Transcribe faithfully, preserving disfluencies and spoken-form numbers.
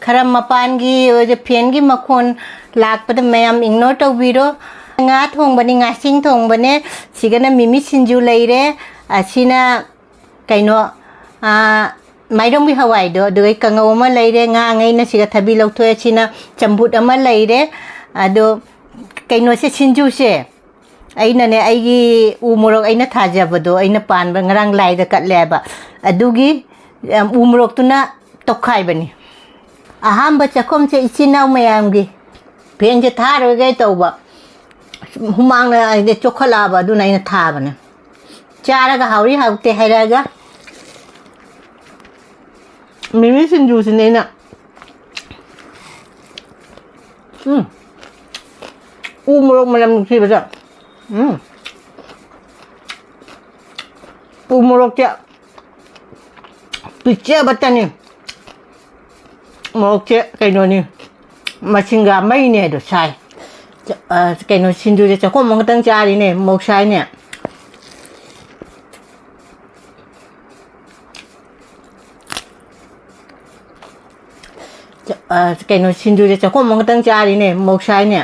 ꯈꯔ ꯃꯄꯥꯟꯒꯤ ꯑꯣꯏꯔ ꯐꯦꯟꯒꯤ ꯃꯈꯣꯟ ꯂꯥꯛꯄꯗ ꯃꯌꯥꯝ ignore ꯇꯧꯕꯤꯔꯣ꯫ ꯉꯥ ꯊꯣꯡꯕꯅꯤ, ꯉꯥꯁꯤꯡ ꯊꯣꯡꯕꯅꯦ꯫ ꯁꯤꯒꯅ ꯃꯤꯃꯤ ꯁꯤꯡꯖꯨ ꯂꯩꯔꯦ꯫ ꯑꯁꯤꯅ ꯀꯩꯅꯣ, ꯑꯥ, ꯃꯥꯏꯔꯣꯡꯕꯤ ꯍꯋꯥꯏꯗꯣ, ꯑꯗꯨꯒ ꯀꯥꯡꯉꯧ ꯑꯃ ꯂꯩꯔꯦ꯫ ꯉꯥ ꯉꯩꯅ ꯁꯤꯒ ꯊꯕꯤ ꯂꯧꯊꯣꯛꯑꯦ꯫ ꯁꯤꯅ ꯆꯝꯐꯨꯠ ꯑꯃ ꯂꯩꯔꯦ꯫ ꯑꯗꯣ ꯀꯩꯅꯣꯁꯦ, ꯁꯤꯡꯖꯨꯁꯦ ꯑꯩꯅꯅꯦ, ꯑꯩꯒꯤ ꯎ ꯃꯣꯔꯣꯛ ꯑꯩꯅ ꯊꯥꯖꯕꯗꯣ, ꯑꯩꯅ ꯄꯥꯟꯕ ꯉꯔꯥꯡ ꯂꯥꯏꯗ ꯀꯠꯂꯦꯕ, ꯑꯗꯨꯒꯤ, ꯎꯝ, ꯎ ꯃꯣꯔꯣꯛꯇꯨꯅ ꯇꯧꯈꯥꯏꯕꯅꯤ꯫ ꯑꯍꯥꯟꯕ ꯆꯥꯛꯈꯨꯝꯁꯦ ꯏꯆꯤꯟ ꯏꯅꯥꯎ ꯃꯌꯥꯝꯒꯤ꯫ ꯐꯦꯟꯁꯦ ꯊꯥꯔꯣꯏꯒꯦ ꯇꯧꯕ, ꯍꯨꯃꯥꯡꯅ ꯑꯩꯗꯤ ꯆꯣꯛꯈꯠꯂꯛꯑꯕ, ꯑꯗꯨꯅ ꯑꯩꯅ ꯊꯥꯕꯅꯦ꯫ ꯆꯥꯔꯒ ꯍꯥꯎꯔꯤ ꯍꯥꯎꯇꯦ ꯍꯥꯏꯔꯛꯑꯒ꯫ ꯃꯤꯃꯤ ꯁꯤꯡꯖꯨꯁꯤꯅꯦ ꯑꯩꯅ, ꯎꯝ, ꯎ ꯃꯣꯔꯣꯛ ꯃꯅꯝ ꯅꯨꯡꯁꯤꯕꯗ, ꯎꯝ, ꯎ ꯃꯣꯔꯣꯛꯁꯦ ꯄꯤꯛꯆꯕꯇꯅꯤ꯫ ꯃꯣꯔꯣꯛꯁꯦ ꯀꯩꯅꯣꯅꯤ, ꯃꯁꯤꯡꯒ ꯃꯩꯅꯦ ꯑꯗꯣ ꯁꯥꯏ꯫ ꯆ-, ꯑ, ꯀꯩꯅꯣ, ꯁꯤꯡꯖꯨꯁꯦ ꯆꯥꯛꯈꯣꯝ ꯑꯃꯈꯛꯇꯪ ꯆꯥꯔꯤꯅꯦ, ꯃꯣꯔꯣꯛ ꯁꯥꯏꯅꯦ꯫ ꯆ-, ꯑ, ꯀꯩꯅꯣ, ꯁꯤꯡꯖꯨꯁꯦ ꯆꯥꯛꯈꯣꯝ ꯑꯃꯈꯛꯇꯪ ꯆꯥꯔꯤꯅꯦ, ꯃꯣꯔꯣꯛ ꯁꯥꯏꯅꯦ꯫